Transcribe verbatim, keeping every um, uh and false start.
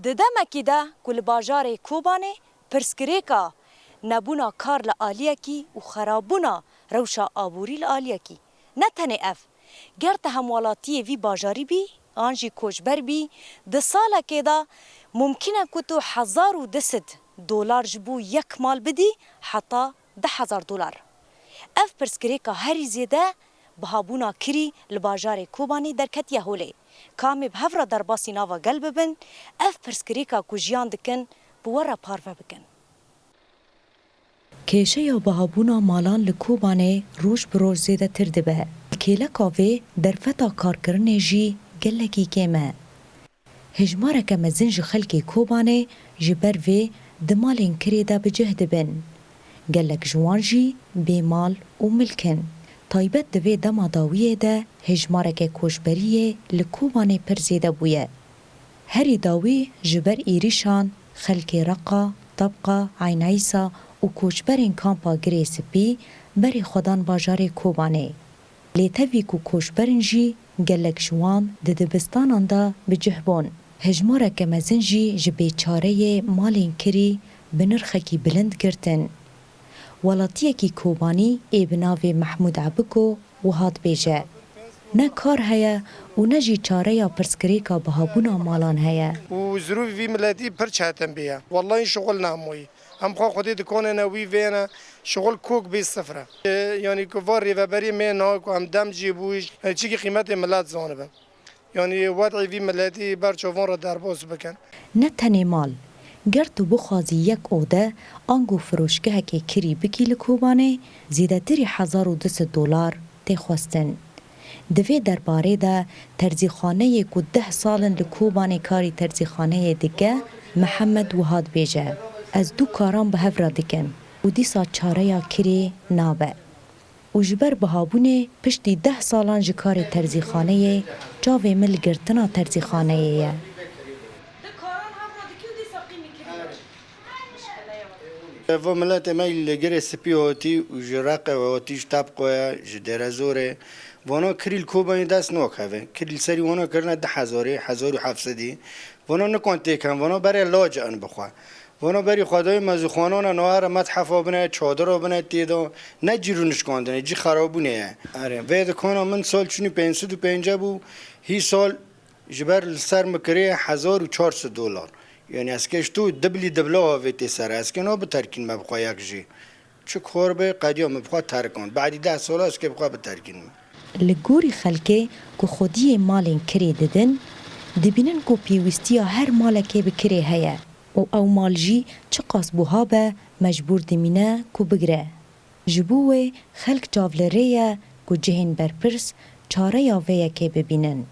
Di demekî de ku li bajarê Kobanê pirsgirêka nebûna kar li aliyekî û xerabûna rewşa aborî li aliyekî, ne tenê ev, ger te hemwelatiyê vî bajarî bî an jî koçber bî, di salekê de mumkin e ku tu hezar û du sed dolar ji bo yek mal bidî heta du hezar dolar. Ev pirsgirêka herî zêde bihabûna kirî li bajarê Kobanê derketiye holê. Ka em ê bi hev re derbasî nava gel bibin, ev pirsgirêka ku jiyan dikin, bi we re parve bikin. Kêşeya bihabûna malan li Kobanê roj bi roj zêdetir dibe. Kêleka vê derfeta karkirinê jî gelekî kêm e. Hejmareke mezin ji xelkê Kobanê ji ber vê di malên kirê de bi cih dibin. Gelek ji wan jî bê mal û milk in. Taybet di vê dema dawiyê de hejmareke koçberiyê li Kobanê pir zêde bûye. Herî dawî ji ber êrîşan xelkê Reqa, Tebqa, Eyn Îsa û koçberên kampa Girê Spî berê xwe dan bajarê Kobanê. Lê tevî ku koçber in jî gelek ji wan di dibistanan de bi cih bûn. Hejmareke mezin jî ji bêçareyê malên kirî bi nirxekî bilind girtin. Welatiyekî Kobanî ê bi navê Mehmûd Ebiko wiha dibêje, ne kar heye û ne jî çareya pirsgirêka bihabûna malan heye. Û zirûvî vî miletî pir çetin bûye. Wellahî şixul nehmoyî. Em xwe xwedî dikonê ne wî vêne, şixul kok bê sifre. E, yanî ku va rêveberî mê niha ku em dem jî bû, e, çikî qîmetê milet zanibin. Yanî wed'ê vî miletî ber çavan re derbas bikin. Ne tenê mal. Ger tu bixwazî yek ode ango firoşgehekê kirî bikî li Kobanê, zêdetirî hezar û du sed dolar tê xwestin. Di vê derbarê de terzîxaneyê ku deh sal in li Kobanê karî terzîxaneyê dike, Mihemed wiha dibêje, ez du karan bi hev re dikim û dîsa çareya kirê nabe. Û ji ber bihabûnê piştî deh salan ji karê terzîxaneyê çavê min li girtina terzîxaneyê ye. Di karan hev re dikî û dîsa qîmî kirî. Evo miletê me li Girê Spî hatî û ji Reqe hatî, ji Tebqoye, ji Dêrezorê. Vana kirî li Kobanê dest nakeve. Kirî li serî vana kirine du hezarê, hezar û heft sedî. Vana nikan têken, vana berê lac in bixwe. Vana berî xwedayê mezûxwanan e, nahare methefa bine, çadira bine tê de. Ne cî rûnişkandine, cî xerabûnê ye. Erê, vê dikana min sal çûnî pênc sed û pêncî bû, hî sal ji ber li ser min kirê hezar û çar sed dolar. Yanî ez kê ji tu diblî dibla havê tê ser. Ez kê na biterkînme bi xwe yek jî. Çi kor be, qediya min bi xwe terkand. Badî deh sala ez kê bi xwe biterkînme. Li gorî xelkê ku xwediyê malên kirê didin, dibînin ku pêwîstiya her malekê bi kirê heye û ew mal jî çiqas buha be, mecbûr dimîne ku bigire. Ji bo wê xelk çav li rê ye ku cihên berpirs çareya vê yekê bibînin.